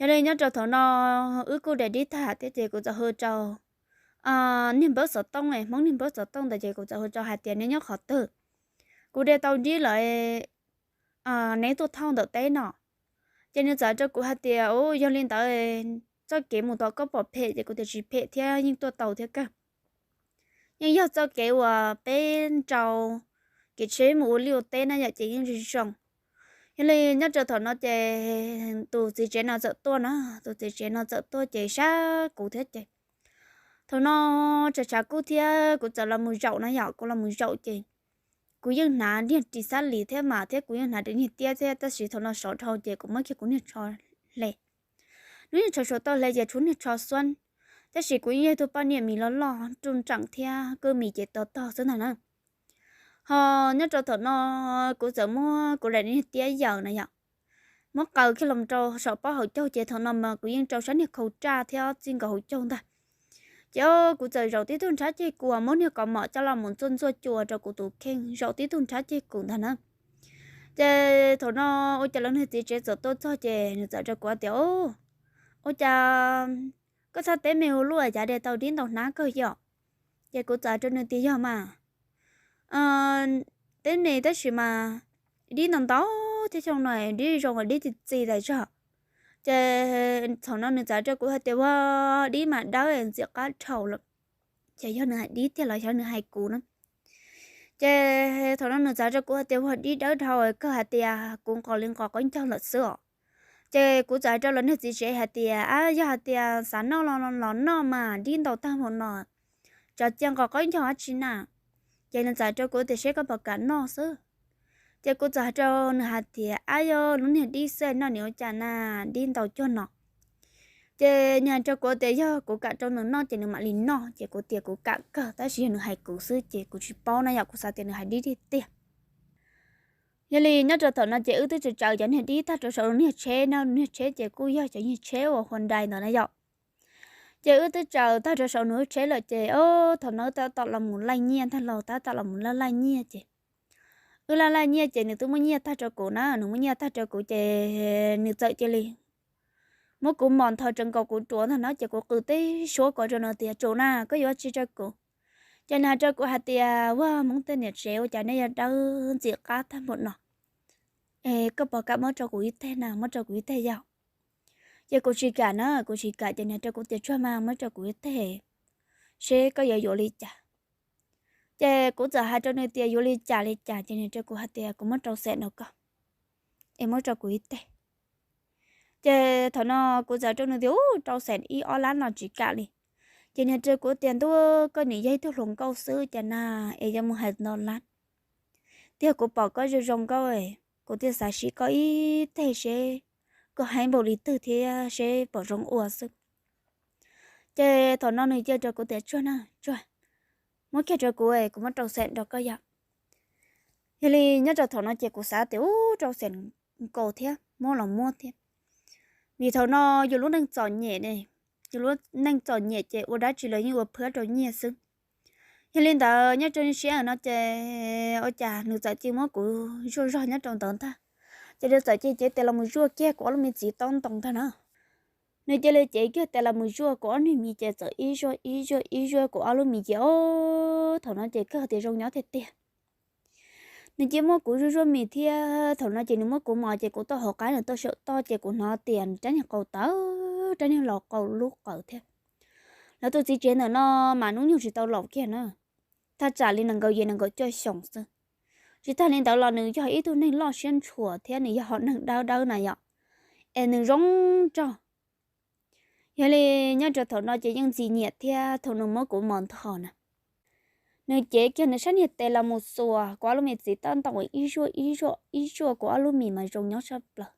Yog li nyob rau thaum no wb kuj de dib tag thiab ces kuv txawm hu rau niag npawb xov tooj, Hmoob niag npawb xov tooj ntawd ces kuv txawm hu rau hais tias neb nyob qhov twg, kuv de tau dib lawm, neb tuaj thauj ntawm teb no. Ces nws txawm rau kuv hais tias, u, yog li ntawd txoj kev mus tom koj pom phem? Ces kuv tias tsis phem thiab, yeej tuaj tau thiab kawg. Yeej yog txoj kev uas peb nrau kev tsheb mus ua liaj ua teb na yom, ces yeej zoo zoo. Yog li nyob rau thaum no ces tus txiv tsev no txawm tuaj na, tus txiv tsev no txawm tuaj ces sab kuv thiab ces thaum no tsam tshav kub thiab kuv txawm los mus zaum na yom, kuv los mus zaum ces kuv yeej hnav niag ris xab lis thiab mas thiab kuv yeej hnav niag tiab thiab, tab sis thaum no sov dhau ces kuv muab kiag kuv niag tsho hle. Lub niag tsho suav toj hle ces tshuav niag tsho xuab, tab sis kuv yeej yog tug poj niam mis loj loj ruj nreem thiab kuj mis ces tog tog xwb ntag na. Ho nyob rau thaum no kuv txawm muab kuv daim niag tiab yaws na yom, muab qaws kiag los rau saum pob hauv caug ces thaum no mas kuv yeej rau sab niag khau raj thiab txij nkaus hauv caug ntag. Ces kuv txawm zaum tib tug nrhab ceg kuv, muab niag kaus mom coj los mus ntxuaj ntxuaj cua rau kuv tus kheej zaum tib tug nrhab ceg kuv ntag na. Ces thaum no ua cas lawv niag txiv tsev txawm tuaj txog ces nws txawm rau kuv tias, ua cas koj txhab teb me ua luaj, cas de tau dib ntau hnab kawg yom? Ces kuv txawm rau nws tias yog mas, teb me tab sis mas dib ntau ntau thiab, xyoo no dib zoo, dib txi txiv tas zog. Ces thaum no nws txawm rau kuv hais tias, ua, dib mas dawb ntxim qab dhau lawm. Ces yog nws hais dib tiag los yog nws hais kuv na? Ces thaum no nws txawm rau kuv hais tias, ua, dib dawb dhau kawg, hais tias kuv nqos li nqos qaub ncaug lawm xwb os. Ces kuv txawm hais rau lawv niag txiv tsev hais tias, a, yog hais tias xav noj los noj mas, dib ntau tag npaum no, tsam cia nqos qaub ncaug dab tsi na? Ces nws txawm rau kuv tias seb koj puas kam noj xwb. Ces kuv txawm hais rau nws hais tias, a, yog lub niag dib xwb noj nim ua cas na, dib ntau cuag no. Ces nws hais rau kuv tias yog kuv kam rau nws noj ces nws mam li noj. Ces kuv tias kuv kam kawg, tab sis yog nws hais kuv xwb ces kuv tsis paub na yom, kuv xav tias nws hais dib tiag tiag. Yog li nyob rau thaum no ces wb twb tsaws tsaws cov niag dib tag rau saum niag tsheb no, niag tsheb ces kuj yog cov niag tsheb uas Hyundai ntawd na yom. Ces wb twb tsaws tag rau saum nws tsheb lawm ces, o, thaum no wb tab tom los mus laij nyiaj ntag, los tab tom los mus laij laij nyiaj ces wb laij laij nyiaj ces nws twb muab nyiaj tag rau kuv na, nws muab nyiaj tag rau kuv ces nws txawm cia li muab kuv mos nthos tsees nkaus kuv ruam ntag no, ces kuv qw teb suab ko rau nws tias, tsum na, koj yuav tsi rau kuv? Ces nws hais rau kuv hais tias, ua, Hmoob tej niam tsev ua cas nej yuav dawb ntxim qab tag npaum no? Es koj puas kam muab rau kuv ib teg na, muab rau kuv ib teg yom? Ces kuv tsis kam na, kuv tsis kam ces nws hais rau kuv tias, tsuag mas, muab rau kuv ib teg seb koj yuav yuav li cas. Ces kuv txawm hais rau nws tias yuav li cas li cas, ces nws rau kuv hais tias kuv muab rau xees rau koj es muab rau kuv ib teg. Ces thaum no kuv txawm rau nws tias, u, rau xees ib ob lab no tsis kam li. Ces nws rau kuv tias, ntuj, koj nim yog ib tug hluas nkauj xwb cas na, es yuav mus hais nto lab. Tiag, kuv pom koj zoo zoo nkauj, kuv thiaj xav siv koj ib teg seb koj heev npaum li twg thiab seb puas zoo ua xwb. Ces thaum no nws cia rau kuv tias, tsuag na, tsuag, muab kiag rau kuv, kuv muab rau xees rau koj yom. Yog li nyob rau thaum no ces kuv xav tias, u, rau xees nkaus thiab, muab los muab thiab. Vim thaum no yus lub neej txom nyem, yus lub neej txom nyem ces ua dab tsi los yeej ua phwab rau nyiaj xwb. Yog li ntawd nyob rau siab no ces ua cas nws txawm cia muab kuv zuaj zog nyob rau ntawd ntag. Ces nws txawm cia cev tes los mus zuaj kiag kuv ob lub me txiv taub ntoo ntag na. Nws cia li cev kiag tes los mus zuaj kuv ob niag mis ces txawm ib zuaj ib zuaj ib zuaj kuv ob lub mis ces, o, thaum no ces kawg tias zoo nyob tiag tiag. Nws cia muab kuv zuaj zuaj mis thiab thaum no ces nws muab kuv mos ces kuv tau hauv qab nws tau saum toj ces kuv hnov tias nws rab niag qau tawv, rab niag laus qau lub qawv thiab. Lawv tus txiv tsev ntawm no mas hnub nyoog tsis tau laus kiag na, thaj tsam li nees nkaum yim nees nkaum cuaj xyoos xwb. Tsis tag li ntawd los nws yog ib tug neeg loj siab ntshua thiab nws yog hom neeg dawb dawb na yom, es nws zoo nraug. Yog li nyob rau thaum no ces yeej ntxim nyiam thiab thaum nws muab kuv mos ntho na. Nws cev kiag nws sab niag tes los mus xuas kuv ob lub me txiv taub ntoo ib zuaj ib zuaj ib zuaj kuv ob lub mis mas zoo nyob tshaj plaws.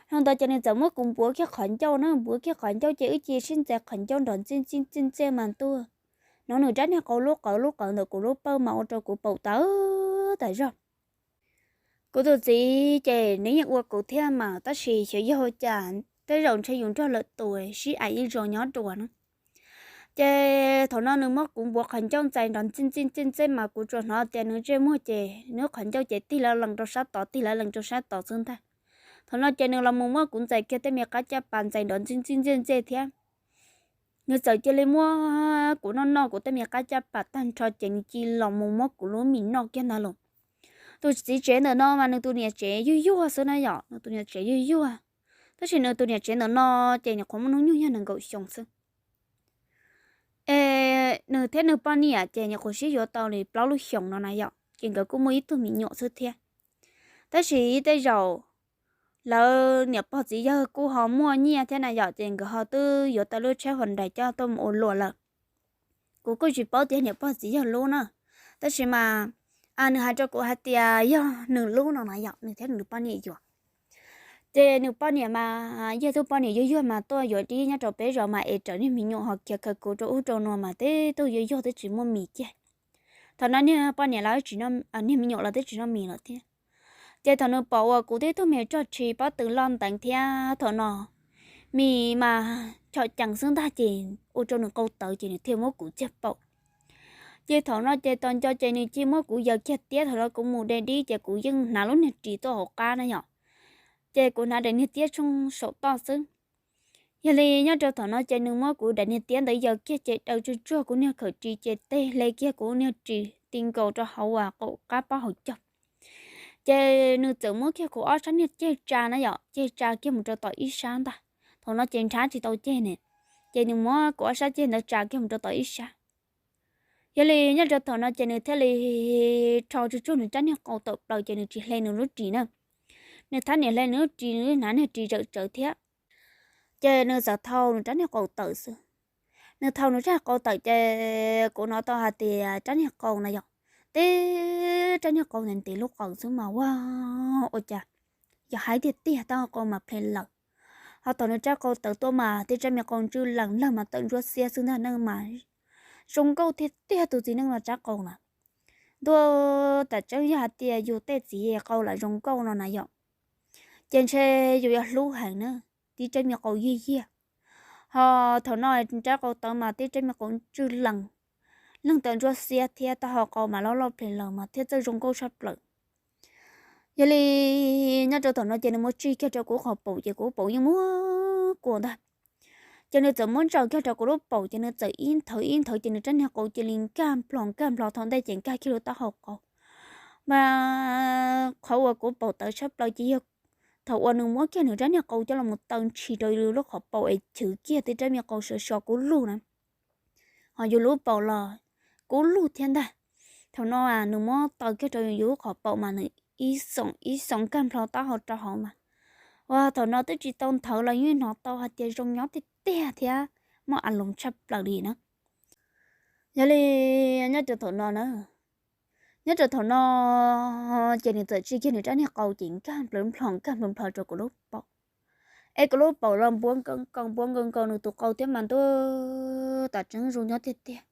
Hnub ntawd ces nws txawm muab kuv npuav kiag qhov ncauj na, npuav kiag qhov ncauj ces wb cia sib ntxeev qhov ncauj nrov ntxij ntxij ntxij ntxij mas ntuj, hnov nws rab niag qau lub qawv lub qawv ntawm kuv lub pawj mas ua rau kuv paum tawv tas zog. Kuv tus txiv ces nws yeej ua kuv thiab mas tab sis xyov yog ua cas tej zaum ntshe yus nrog lwm tus sib aim ib zaug nyob dua na. Ces thaum no nws muab kuv npuav qhov ncauj ntxeev nrov ntxij ntxij ntxij ntxij mas kuv tsuas hnov tias nws ntsej muag ces nws qhov ncauj ces tig lawv lees rau sab tod, tig lawv lees rau sab tod xwb ntag. Thaum no ces nws los mus muab kuv ntxais kiag tej me qab caj pas ntxais nrov ntxij ntxij ntxej ntxej thiab. Nws txawm cia li muab kuv noj noj kuv tej me qab caj pas tag nrho ces nws cia li los mus muab kuv lub mis noj kiag ntag los. Tus txiv tsev ntawm no mas nws tus niam tsev yuag yuag xwb na yom, nws tus niam tsev yuag yuag. Tab sis nws tus niam tsev ntawm no ces nyuam qhuav muaj hnub nyoog yog nees nkaum xyoo xwb. Es nws thiab nws poj niam ces nyuam qhuav sib yuav tau li plaub lub xyoos no na yom, ces nkawd kuj muaj ib tug me nyuam xwb thiab. Tab sis tej zaum lawv niam pog txiv yawg kuj ho muaj nyiaj thiab na yom, ces nkawd ho twb yuav tau lub tsheb Hyundai coj tuaj mus ua luam lawm. Kuv kuj tsis paub tias niam pog txiv yawg lub na, tab sis mas nws hais rau kuv hais tias yog nws lub no na yom, nws thiab nws poj niam yuav. Ces nws poj niam mas yog tug poj niam yuag yuag mas tuaj yuav dib nyob rau peb zos mas es raws niag me nyuam ho khiav khaws kuv rau ub rau no mas tej tug yuag yuag twb tsis muaj mis kiag. Thaum no niag poj niam los, niag me nyuam los twb tsis noj mis lawm thiab. Ces thaum nws pom uas kuv tib tug me roj tshis pob tw loj nteev thiab thaum no mis mas chom cees xwb ntag ces ua rau nws qau tawv ces nws thiaj muab kuv txiag paum. Ces thaum no ces tos nco ces nws cia muab kuv yaws kiag tiab, thaum no kuv mus de dib ces kuv yeej hnav lub niag ris tuaj hauv qab na yom, ces kuv hnav daim niag tiab tshooj saum toj xwb. Yog li nyob rau thaum no ces nws muab kuv daim niag tiab ntawd yaws kiag ces daws tsuag tsuag kuv niag khawm ris ces teg hle kiag kuv niag ris ti nkaus rau hauv uas qaum qab pob hauv caug. Ces nws txawm muab kiag kuv ob sab niag ceg tsa na yom, ceg tsa kiag mus rau tom ib sab ntag. Thaum no ces nrhav tsis tau ceg ne, ces nws muab kuv ob sab ceg ntawd tsa kiag mus rau tom ib sab. Yog li nyob rau thaum no ces nws thiaj li rho tsuag tsuag nws rab niag qau tawm plaws ces nws tsis hle nws lub ris na. Nws thab niam hle nws lub ris, nws hnav niag ris zawm tsawv thiab. Ces nws txawm thau nws rab niag qau tawm xwb. Nws thau nws rab niag qau tawm ces kuv hnov tau hais tias rab niag qau na yom, tib rab niag qau ntev ntev lub qau xwb mas ua, ua cas yog haib tiag tiag, taub hau qau mas ple lawm. Ho thaum nws rab qau tawm tuaj mas tib rab me qau ntswj lees lawg mas tawm ntsuab xiab xwb ntag, neeg mas zoo nkauj tiag tiag tus txiv neej no rab qau na. Ntuj, tam tseeb yog hais tias yus tej txiv qau lam zoo nkauj no na yom, ces ntshe yus yuav hlub heev na, tib rab me qau yiag yiag. Ho thaum no rab qau tawm mas tib rab me qau ntswj lees, leeg tawm ntsuab xiab thiab taub hau qau mas loj loj ple lawm mas thiaj txawj zoo nkauj tshaj plaws. Yog li nyob rau thaum no ces nws muab tsij kiag rau kuv qhov paum ces kuv paum yeej muab kua ntag. Ces nws txawm muab ntsaws kiag rau kuv lub paum ces nws txawm ib nthawv ib nthawv ces nws rab niag qau cia li nkag nplo nkag nplo, thaum ntej ces nkag kiag lub taub hau qau. Mas qhov uas kuv paum tawv tshaj plaws ces yog thaum uas nws muab kiag nws rab niag qau coj los taw ntshis rau lub qhov paum es chwv kiag tib rab me qau sov sov kub lug na. Ho yus lub paum los kub lug thiab ntag. Thaum no nws muab taw kiag rau yus lub qhov paum mas nws ib xoom ib xoom nkag nplo taub hau rau hauv mas, ua thaum no twb tsis tau nthawv los yeej hnov tau hais tias zoo nyob tiag tiag thiab muaj a loos tshaj plaws li na. Yog li nyob rau thaum no na, nyob rau thaum no ces nws txawm tsij kiag nws rab niag qau ces nkag nplawv nplho nkag nplawv nplho rau kuv lub paum. Es kuv lub paum los npuav nkaus nkaus npuav nkaus nkaus nws tus qau thiab mas ntuj, tam tseeb zoo nyob tiag tiag.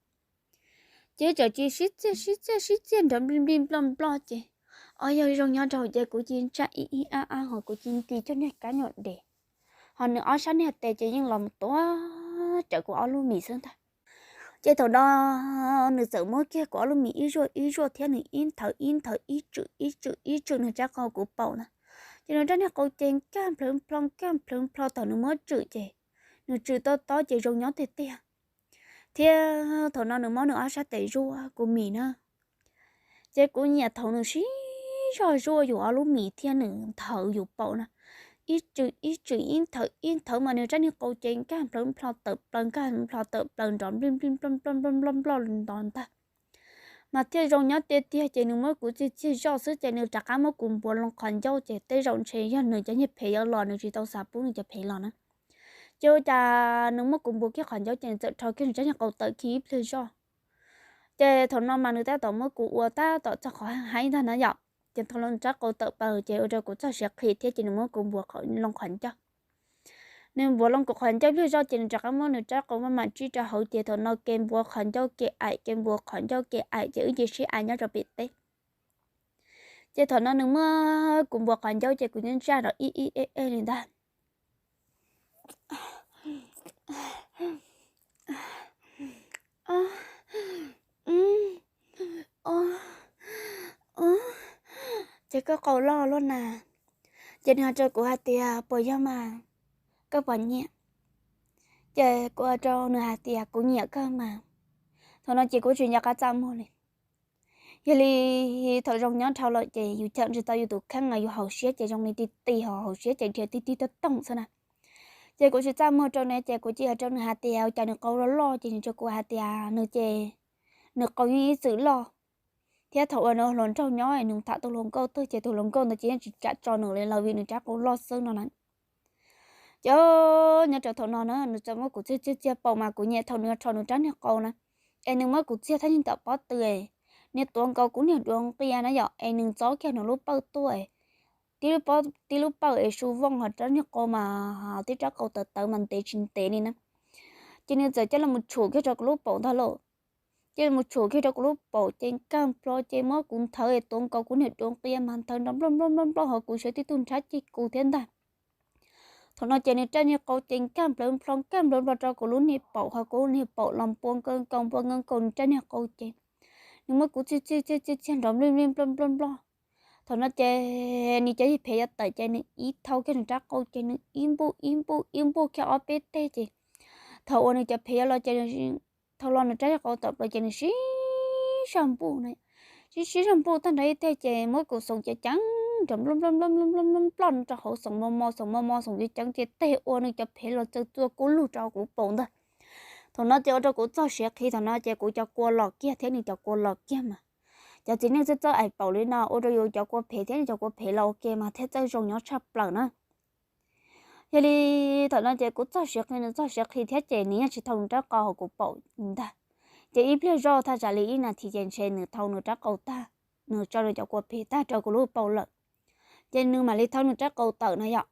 Ces txawm cia sib txiaj sib txiaj sib txiaj nrov nplij nplij nploj nploj ces, o yog zoo nyob rau ces kuv cia ntsaj ib ib ab ab ho kuv cia nti cov niag kab nyuam dev. Ho nws ob sab niag tes ces yeej los mus tuav rawv kuv ob lub mis xwb ntag. Ces thaum no nws txawm muab kiag kuv ob lub mis ib zuaj ib zuaj thiab nws ib nthawv ib nthawv ib tswm ib tswm ib tswm nws rab qau kuv paum na. Ces nws rab niag qau ces nkag nplhawv nplho nkag nplhawv nplho, thaum nws muab tswm ces nws tswm tob tob ces zoo nyob tiag tiag. Thiab thaum no nws muab nws ob sab tes zuaj kuv mis na. Ces kuv nyiam thaum nws sib zog zuaj yus ob lub mis thiab nws nthawv yus paum na. Ib tswm ib tswm ib nthawv ib nthawv mas nws rab niag qau ces nkag nplhawv nplho tawm plaws nkag nplho tawm plaws nrov nplij nplij nploj nploj nploj nploj nploj nto ntag. Mas thiaj zoo nyob tiag tiag ces nws muab kuv txiag txiag zoj xwb ces nws rov qab muab kuv npuav loo qhov ncauj ces tej zaum ntshe yog nws cov niag phev yuav los, nws tsis tau xav pub nws cov phev los na. Ces ua cas nws muab kuv npuav kiag qhov ncauj ces nws txawm rho kiag nws rab niag qau tawm kiag ib pliag zoj. Ces thaum no mas nws tab tom muab kuv ua tab tom txog qhov haib ntag na yom. Ces thaum no nws rab qau tawm plaws ces ua rau kuv txog siav qhi thiab ces nws muab kuv npuav loo qhov ncauj. Nws npuav loo kuv qhov ncauj pliag zoj ces nws rov qab muab nws rab qau maj mam tsib rau hauv ces thaum no kev npuav qhov ncauj kev aim kev npuav qhov ncauj kev aim ces wb cia sib aim nyob rau pem teb. Ces thaum no nws muab kuv npuav qhov ncauj ces kuv nyob ntsaj rau ib ib eb eb li ntag. Ces koj qau loj luaj na. Ces nws hais rau kuv hais tias, puas yog mas, koj puas nyiam? Ces kuv hais rau nws hais tias, kuv nyiam kawg mas. Thaum no ces kuv tsis nco qab txaj muag li. Yog li thaum zoo nyob dhau lawm ces yus cawm tsis tau yus tus kheej los yus hauv siab ces zoo li ti ti, ho hauv siab ces dhia ti ti toog toog xwb na. Ces kuv tsis txaj muag rau nws ces kuv cia li hais rau nws hais tias, ua cas nws qau loj loj? Ces nws rau kuv hais tias nws ces nws qau yeej ib txwm loj, thiab thaum uas nws hluas nraug nyob nws tham tus hluas nkauj twg ces tus hluas nkauj ntawd ces yeej tsis kam tso nws li lawm vim nws rab qau loj xwb no na. Ces nyob rau thaum no na nws txawm muab kuv txiag txiag txiag paum mas kuv nyiam thaum nws rho nws rab niag qau na, es nws muab kuv txiag thaj yeej tom pob tw, nws tuav nkaus kuv niag duav nqia na yom, es nws ntxov kiag nws lub pawj tuaj, tib lub pawj es su vooj ho rab niag qau mas, tib rab qau tawv tawv mas ntev tsis ntev li na. Ces nws txawm coj los tshum kiag rau kuv lub paum ntag lauj. Coj los tshum kiag rau kuv lub paum ces nkag nplo ces muab kuv nthawv es tuav nkaus kuv niag duav nqia mas nthawv nrov nploj nploj nploj nploj ho kuv sawv tib tug nrhab ceg kuv thiab ntag. Thaum no ces nws rab niag qau ces nkag nplawv nplho nkag nplawv nplho rau kuv lub niag paum ho kuv lub niag paum los npua nkaus nkaus npua nkaus nkaus nws rab niag qau ces nws muab kuv txiag txiag txiag txiag txiag nrov nplij nplij nploj nploj nploj. Thaum no ces nws cov yig phem yuav tawm ces nws ib thau kiag nws rab qau ces nws ib npuj ib npuj ib npuj kiag ob peb teg ces thaum uas nws cov phem yuav los ces thau los nws rab niag qau tom plaws ces nws sib zog npuj na, sib sib zog npuj tag nrho ib teg ces muab kuv xoom cev ceev nrov nploj nploj nploj nploj nploj nploj rau hauv, xoom mos mos xoom mos mos xoom cev ceev ces teg ua nws cov phem los txawm txua kub lug rau kuv paum ntag. Thaum no ces ua rau kuv txog siav qhi, thaum no ces kuv cov kua los kiag thiab nws cov kua los kiag mas. Cov txiv neej txawj txawj aim paum li no ua rau yus cov kua phem thiab nws cov kua phem los ua ke mas thiaj txawj zoo nyob tshaj plaws na. Yog li thaum no ces kuv txog siav qhi nws txog siav qhi thiab ces nws yeej tsis thau nws rab qau hauv kuv paum ntag. Ces ib pliag zoj thaj tsam li ib nas this ces ntshe nws thau nws rab qau tag, nws tso nws cov kua phem tag rau kuv lub paum lawm. Ces nws mam li thau nws rab qau tawm na yom.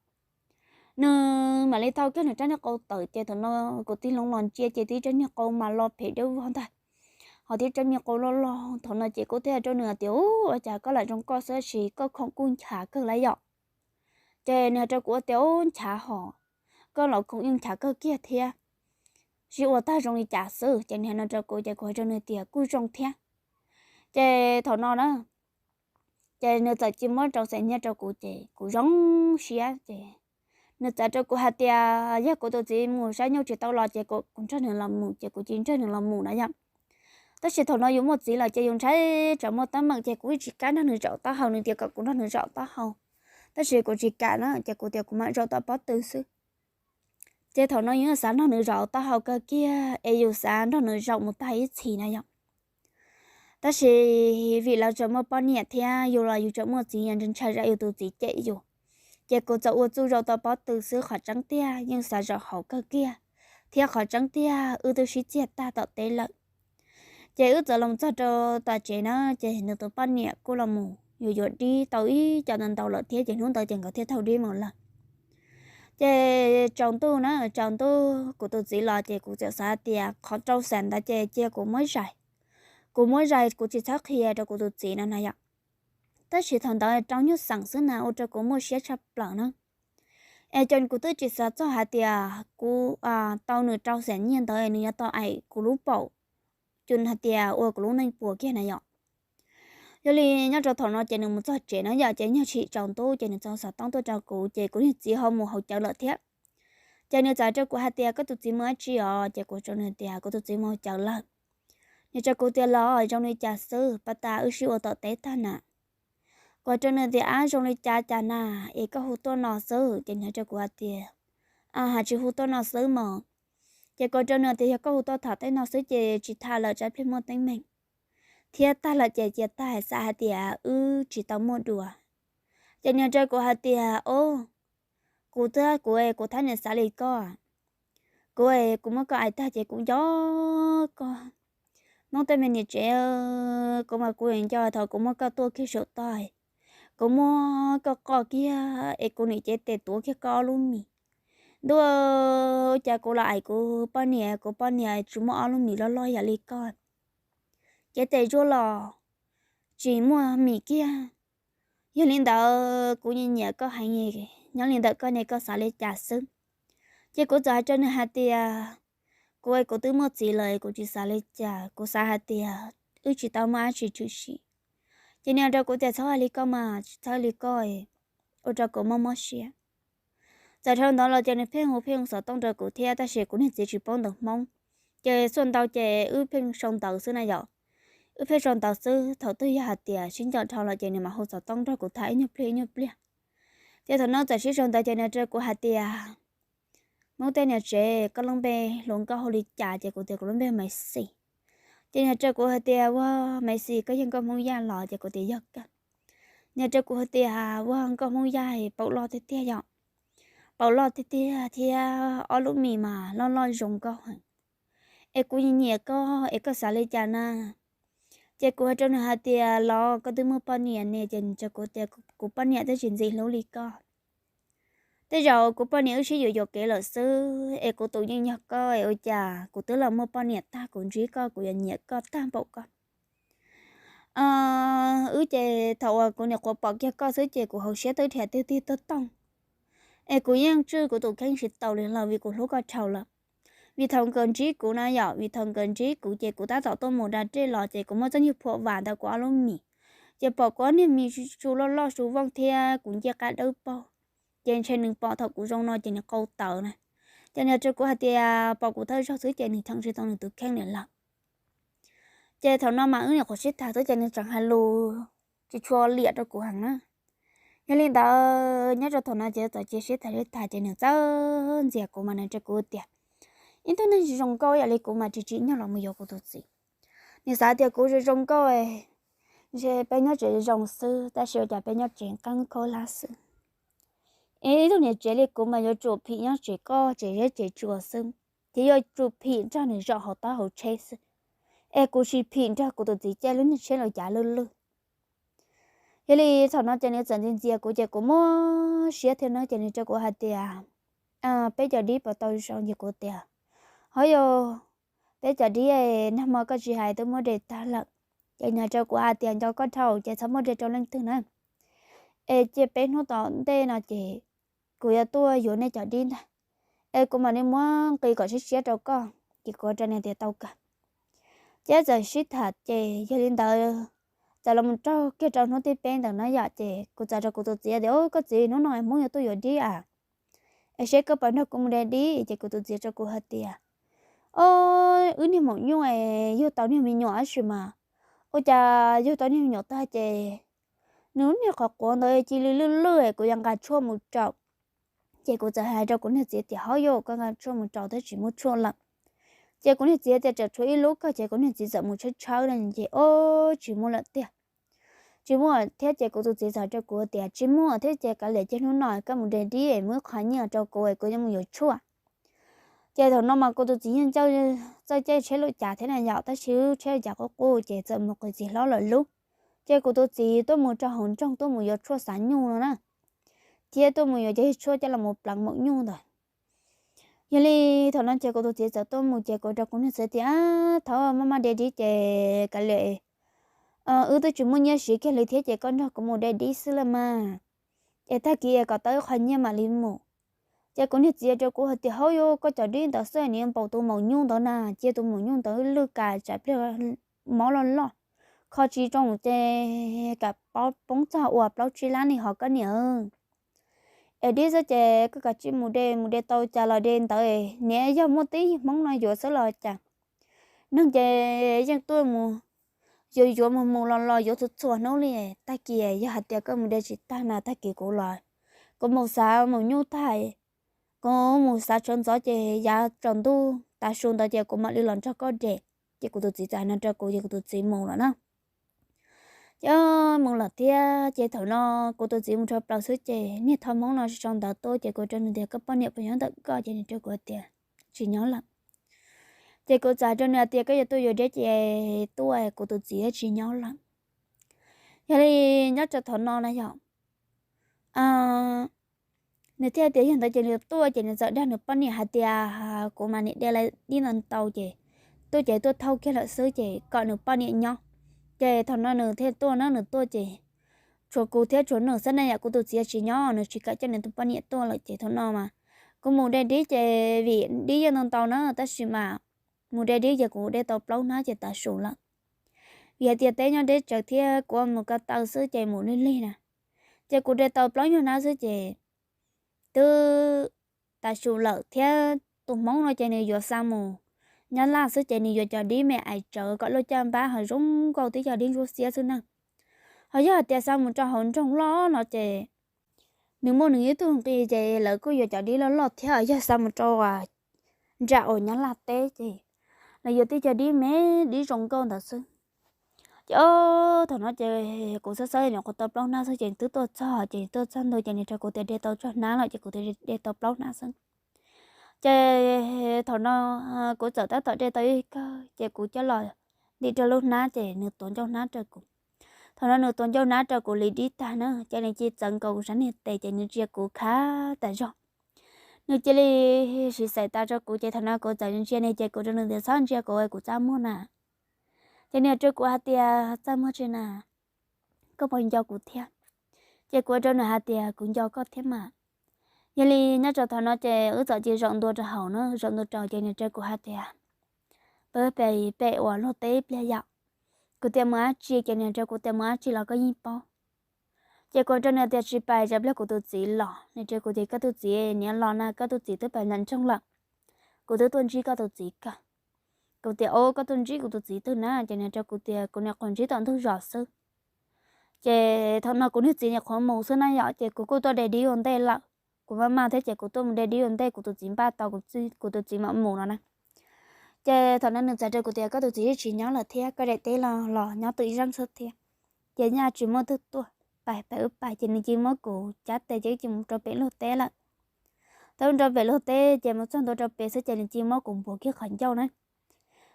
Nws mam li thau kiag nws rab niag qau tawm ces thaum no kuv tig hlo los ntsia ces tib rab niag qau mas los phem dawb vog ntag, ho tib rab niag qau loj loj. Thaum no ces kuv thiaj hais rau nws tias, ua cas koj lam zoo koj xwb tab sis koj khoom kuj nchav kawg lawm yom? Ces nws hais rau kuv tias, ub, nchav hos, koj los khoom yeej nchav kawg kiag thiab, sib ua tag zoo li cas xwb? Ces nws hais no rau kuv ces kuv hais rau nws tias kuj zoo thiab. Ces thaum no na ces nws txawm cia muab rau xeem nyiaj rau kuv ces kuv zoo siab ces nws txawm rau kuv hais tias yog kuv tus txiv mus saib nyuj tsis tau los ces kom kuv nrog nws los mus ces kuv cia nrog nws los mus na yom. Tab sis thaum no yus muaj txiv lawm ces yus ntshai tsam muaj teeb meem ces kuv tsis kam nrog nws zaum taub hau, nws tias kom kuv nrog nws zaum taub hau, tab sis kuv tsis kam na ces kuv tias kuv mam zaum tom pob tw xwb. Ces thaum no yus xav nrog nws zaum taub hau kawg kiag es yus xav nrog nws zaum mus tag ib txhis na yom. Tab sis vim lawv tseem muaj poj niam thiab yus los yus tseem muaj txiv, yus ntshai tsam yus tus txiv cem yus, ces kuv txawm ua txuj zaum tom pob tw xwb. Qhov tseeb tiag yeej xav zaum hauv kawg kiag, thiab qhov tseeb tiag wb twb sib txiag tag tom teb lawm. Ces wb txawm los txog rau tom tsev na ces nws tus poj niam kuj los mus yuav yuav dib tau ib co ntau ntau lawm thiab ces hnub ntawd ces nkawd thiaj tau dib mus lawm. Ces tsaus ntuj na, tsaus ntuj kuv tus txiv los ces kuv txawm xav tias qhov rau xeem ntawd ces cia kuv muab zais, kuv muab zais kuv tsis txhob qhia rau kuv tus txiv no na yom. Tab sis thaum ntawd rau nyuag xeem xwb na ua rau kuv muaj siab tshaj plaws na. Es ces kuv twb tsis xav txog hais tias kuv tau nws rau xeem nyiaj ntawd nws yuav tau aim kuv lub paum, ces hais tias ua kuv lub neej puas kiag na yom. Yog li nyob rau thaum no ces nws mus txog tsev na yom, ces nyuag tshim tsaus ntuj ces nws txawm xa toob tuaj rau kuv ces kuv niag txiv ho mus haus cawv lawm thiab. Ces nws txawm rau kuv hais tias koj tus txiv mus dab tsi os? Ces kuv rau nws tias kuv tus txiv mus haus cawv lawm. Nws rau kuv tias los zoo li cas xwb, pas tas wb sib ua tom teb tag na. Kuv rau nws tias ab zoo li cas cas na, es koj hu tuaj no xwb? Ces nws rau kuv hais tias ab, tsis hu tuaj no xwb mog. Ces kuv rau nws tias yog koj hu tuaj tham tej no xwb ces tsis tham lawm, tsam pliag muaj teeb meem, thiab tag lawm ces cia tag, xav hais tias wb tsis tau muaj dua. Ces nws rau kuv hais tias o, kuv twb kuv kuv thab niam xav li koj, kuv kuv muab koj aim tag ces kuv nco koj. Hmoob tej me niam tsev, kuv mas kuv nco thaum kuv muab koj tuaj kiag saum toj, kuv muab koj qoj kiag es kuv niam cev tes tuav kiag koj ob lub mis. Ntuj, cas kuv los aim kuv poj niam, kuv poj niam tsis muaj ob lub mis loj loj yam li koj, cev tes zuaj los tsis muaj mis kiag. Yog li ntawd kuv nyiam nyiam koj heev, nyob li ntawm koj ne koj xav li cas xwb? Ces kuv txawm hais rau nws hais tias kuv kuv twb muaj txiv lawm, kuv tsis xav li cas, kuv xav hais tias wb tsis tau muaj dab tsi tshwm sim. Ces nws rau kuv tias txhob hais li koj mas, tsis txhob li koj, ua rau kuv mob mob siab. Txawm dhau ntawd los ces nws pheej hu pheej hu xov tooj rau kuv thiab, tab sis kuv niag txiv tsis paub ntawv Hmoob, ces xuaj ntau ces wb pheej sau ntawv xwb na yom. Wb pheej sau ntawv xwb, thaum twg yog hais tias sib nco dhau lawm ces nws mam hu xov tooj nrog kuv tham ib nyuag pliag ib nyuag pliag. Ces thaum no txawm sib sau ntawv ces nws rau kuv hais tias, Hmoob teb niam tsev, koj lub npe hluas nkauj hu li cas? Ces kuv tias kuv lub npe Maiv Xis. Ces nws hais rau kuv hais tias, Ua, Maiv Xis, koj yog nkauj Hmoob Yaj los? Ces kuv tias yog kawg. Nws hais rau kuv hais tias, Ua, nkauj Hmoob Yaj paum loj tiag tiag yom, paum loj tiag tiag thiab ob lub mis mas loj loj zoo nkauj heev. Es kuv nyiam koj, es koj xav li cas na? Ces kuv hais rau nws hais tias, Los koj twb muaj poj niam ne? Ces nws rau kuv tias, Kuv poj niam twb tsis ntxim hlub li koj. Tej zaum kuv poj niam wb sib yuav yuam kev lawm xwb, es kuv tus yeej yog koj es ua cas kuv twb los muaj poj niam tag, kuv ntsib koj kuv yuav nyiam koj tag npaum koj. Wb ces thaum uas kuv nyuam qhuav pom kiag koj xwb ces kuv hauv siab twb dhia tiag tiag tag toog. Es kuv yeej tswj kuv tus kheej tsis tau li los vim kuv hlub koj dhau lawm. Vim thaum nkawd ntsib kuv na yom, vim thaum nkawd ntsib kuv ces kuv tab tom tuaj mus da dej los ces kuv muab txoj nyuag phuam vam ntawm kuv ob lub mis, ces pom kuv ob niag mis su loj loj su vooj thiab kuv ncej qab dawb paug. Ces ntshe nws pom thaum kuv zoo no ces nws qau tawv na. Ces nws rau kuv hais tias pom kuv thawj zaug xwb ces nws cheem tsis tau nws tus kheej li lawm. Ces thaum no mas wb nyuam qhuav sib tham xwb ces nws tseem hais lus tsis tshua liam rau kuv heev na. Yog li ntawd nyob rau thaum no ces txawm cia sib tham sib tham ces nws txawj ntxias kuv mas nws rau kuv tias, Ib tug neeg zoo nkauj ib yam li kuv mas tsis tsim nyog los mus yuav kuv tus txiv. Nws xav tias kuv zoo zoo nkauj, ntshe peb nyob tsev zoo xwb, tab sis ua cas peb nyob tsev qeeb khaub hlab xwb. Es ib tug niam tsev li kuv mas yuav tsum phim nyob tsev koj tsev zeb tsev tsua xwb, ces yuav tsum phim nrog nws zaum hauv taub hauv tsheb xwb, es kuv tsis phim nrog kuv tus txiv caij lub niag tsheb lawm cav lwj lwj. Yog li thaum no ces nws txawm ntxias ntxias kuv ces kuv muab siab thiab na, ces nws rau kuv hais tias, Peb cov dib puas tau zoo? Ces kuv tias, Hov yog, peb cov dib nag hmo koj tsis hais twb muab de tag lawm. Ces nws rau kuv hais tias, Nco koj dhau ces txhob muab de rau leej twg na, es cia peb hnub tom ntej no ces kuv yuav tuaj yuav nej cov dib ntag, es kuv mam li muab nqis kom siab siab rau koj. Ces kuv rau nws tias, Tau kawg. Ces txawm sib tham ces yog li ntawd, txawm los mus raug kiag rau hnub thib peb ntawd na yom, ces kuv txawm rau kuv tus txiv tias, Koj txiv, hnub no Hmoob yuav tuaj yuav dib a, es seb koj puas nrog kuv mus de dib? Ces kuv tus txiv rau kuv hais tias, O, wb niag maum nyuj es yug tau niag me nyuam tab sis mas ua cas yug tau niag me nyuam tag ces nws lub niag qhov quav ntawd cia li lwj lwj es kuv yuav nqa tshuaj mus rau. Ces kuv txawm hais rau kuv niag txiv tias, Hov yog, koj nqa tshuaj mus rau thiab tsis muaj tshuaj lawm. Ces kuv niag txiv tias, Tseem tshuav ib lub kawg. Ces kuv niag txiv txawm mus tshawb tshawb na ces, O, tsis muaj lawm tiag. Tsis muaj thiab ces kuv tus txiv txawm hais rau kuv tias, Tsis muaj thiab ces kav liam, ces hnub no koj mus de dib es muab ib qho nyiaj rau kuv es kuv yuav mus yuav tshuaj. Ces thaum no mas kuv tus txiv yeej txawj caij tsheb luj cav thiab na yom, tab sis tsheb luj cav qub qub ces txawm mus qw txiv hlob lawm lub. Ces kuv tus txiv tuaj mus rau hauv nroog tuaj mus yuav tshuaj xav nyuj no na, thiab tuaj mus yuav cov tshuaj coj los pleev maum nyuj ntawd. Yog li thaum no ces kuv tus txiv txawm tuaj mus ces kuv rau kuv niag txiv tias, Thov maj maj de dib ces kav liam, wb twb tsis muaj nyiaj siv kiag li thiab ces koj nrog kuv mus de dib xwb los mas, es tag kis kom tau ib qho nyiaj mam li mus. Ces kuv niag txiv rau kuv hais tias, Hov yog, koj cov dib ntawd xwb nws yuav npaum tus maum nyuj ntawd na, cia tus maum nyuj ntawd lwj ka tsam pliag mob loj loj, kho tsis zoo ces kam poob txog ua plaub tsib lab ne ho koj niam. Es dib xwb ces koj kav tsij mus de, mus de tau cas los de ntawd, niam yog muaj tib Hmoob no yuav xwb los cas. Neeg ces yeej tuaj mus yuav yuav mus mus los los yuav txhua txhua hnub li. Tag kis yog hais tias koj mus de tsis tag na tag kis kuv los, kuv mus xav maum nyuj tag, kuv mus xav tshuav ntxov ces yav tsaus ntuj tav su ntawd ces kuv mam li los nrog koj de. Ces kuv tus txiv txawm hais no rau kuv ces kuv tus txiv mus lawm na. Ces mus lawm thiab ces thaum no kuv tus txiv mus rau plaws xwb ces niag thaj Hmoob no sau ntawv tuaj ces kuv rau nws tias, Koj poj niam puas nyob ntawm koj? Ces nws rau kuv tias, Tsis nyob lawm. Ces kuv txawm hais rau nws tias, Koj yuav tuaj yuav deb ces tuaj, kuv tus txiv tsis nyob lawm. Yog li nyob rau thaum no na yom, nws thiaj tias yog ntawd ces nws tuaj ces nws txawm dag nws poj niam hais tias, Kuv mas niam de dib ntau ntau ces tuaj ces tuaj thauj kiag lawm xwb ces kom nws poj niam nyob. Ces thaum no nws thiaj tuaj na, nws tuaj ces tshuav kuv thiab tshuav nws xwb na yom, kuv tus txiv tsis nyob, nws tsis kam coj nws tus poj niam tuaj lawm ces thaum no mas kuv mus de dib ces vim dib yeej ntau ntau na tab sis mas mus de dib ces kuv de tau plaub hnab ces tav su lawm. Vim hais tias teb nyob deb tsawv thiab kuv mus ko taw xwb ces mus lig lig na. Ces kuv de tau plaub nyuag hnab xwb ces twb tas su lawm thiab. Tus Hmoob no ces nws yuav xa mus Nyab Laj xwb ces nws yuav cov dib me ais tsawv kom luaj caj npab ho zoo nkauj tib cov dib ntsuab xiab xwb na. Ho yog hais tias xa mus rau hauv nroog loj no ces nws muaj nws ib tug nqi ces lawv kuj yuav cov dib loj loj thiab. Yog xa mus rau nram uas Nyab Laj teb ces lawv yuav tib cov dib me dib zoo nkauj ntawd xwb. Ces thaum no ces kuv xawb xawb nyuam qhuav tau plaub hnab xwb ces twb tuaj txog, ces tuaj txog ntua ces nws rau kuv tias de tau tsawg hnab lawm ces kuv tias de tau plaub hnab xwb. Ces thaum no kuv txawm tab tom de tau ib kawg ces kuv coj los ntim rau lub hnab ces nws tuav ncauj hnab rau kuv. Thaum no nws tuav ncauj hnab rau kuv li dib tag na ces nws cia li txawv nkaus kuv sab niag tes ces nws ntsia kuv khav tas zog. Nws cia li siv xaim tas rau kuv ces thaum no kuv txawm ntsia nws ces kuv rau nws tias txhob ntsia kuv, kuv txaj muag na. Ces nws rau kuv hais tias txaj muag tsi na, koj puas nco kuv thiab? Ces kuv rau nws hais tias kuv nco koj thiab mas. Yog li nyob rau thaum no ces wb txawm cia zaum ntua rau hauv na, zaum ntua rau ces nws rau kuv hais tias peb pem uas luag teb ib pliag yom. Kuv tias mus dab tsi? Ces nws rau kuv tias mus dab tsi los koj yeej paub. Ces kuv rau nws tias tsis pais, tsam pliag kuv tus txiv los. Nws rau kuv tias koj tus txiv niam los na, koj tus txiv twb pais nram nroog lawm, kuv twb tuaj ntsib koj tus txiv kawg. Kuv tias o, koj tuaj ntsib kuv tus txiv twg na? Ces nws rau kuv tias kuv nyuam qhuav ntsib tom ntug zos xwb. Ces thaum no kuv niag txiv nyuam qhuav mus xwb na yom, ces kuv kuj tuaj de dib ua ntej lawm. Kuv maj maj thiab ces kuv tuaj mus de dib ua ntej, kuv tus txiv npaj tau kuv tus txiv mam mus no na. Ces thaum no nws txawm rau kuv tias koj tus txiv yeej tsis nyob lawm thiab, koj daim teb los los nyob twm zeej xwb thiab. Ces nyaj tsis muaj twg tuaj, pais pem wb pais. Ces nws cia li muab kuv cab tes ces wb cia li mus rau pem luag teb lawm. Thaum mus rau pem luag teb ces mus txog ntua rau pem xwb ces nws cia li muab kuv npuav kiag qhov ncauj na.